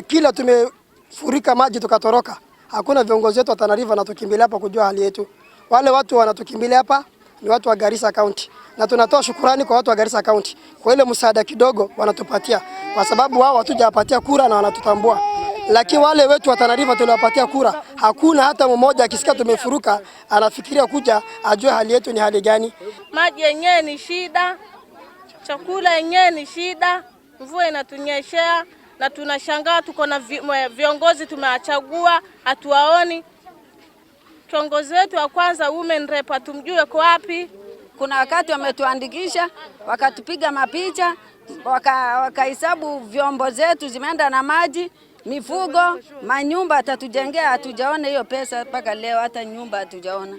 Kila tumefurika maji tukatoroka, hakuna viongozi wetu wa Tana River wanatukimbilia hapa kujua hali yetu. Wale watu wanatukimbilia hapa ni watu wa Garissa County, na tunatoa shukurani kwa watu wa Garissa County kwa ile msaada kidogo wanatupatia, kwa sababu wao hatujawapatia kura na wanatutambua. Lakini wale wetu wa Tana River tuliwapatia kura, hakuna hata mmoja akisikia tumefuruka anafikiria kuja ajue hali yetu ni hali gani. Maji yenyewe ni shida, chakula yenyewe ni shida, mvua inatunyeshea na tunashangaa tuko na viongozi tumewachagua hatuwaoni. Kiongozi wetu wa kwanza women rep hatumjui kwa wapi. Kuna wakati wametuandikisha wakatupiga mapicha wakahesabu vyombo zetu zimeenda na maji, mifugo, manyumba atatujengea, hatujaona hiyo pesa mpaka leo, hata nyumba hatujaona.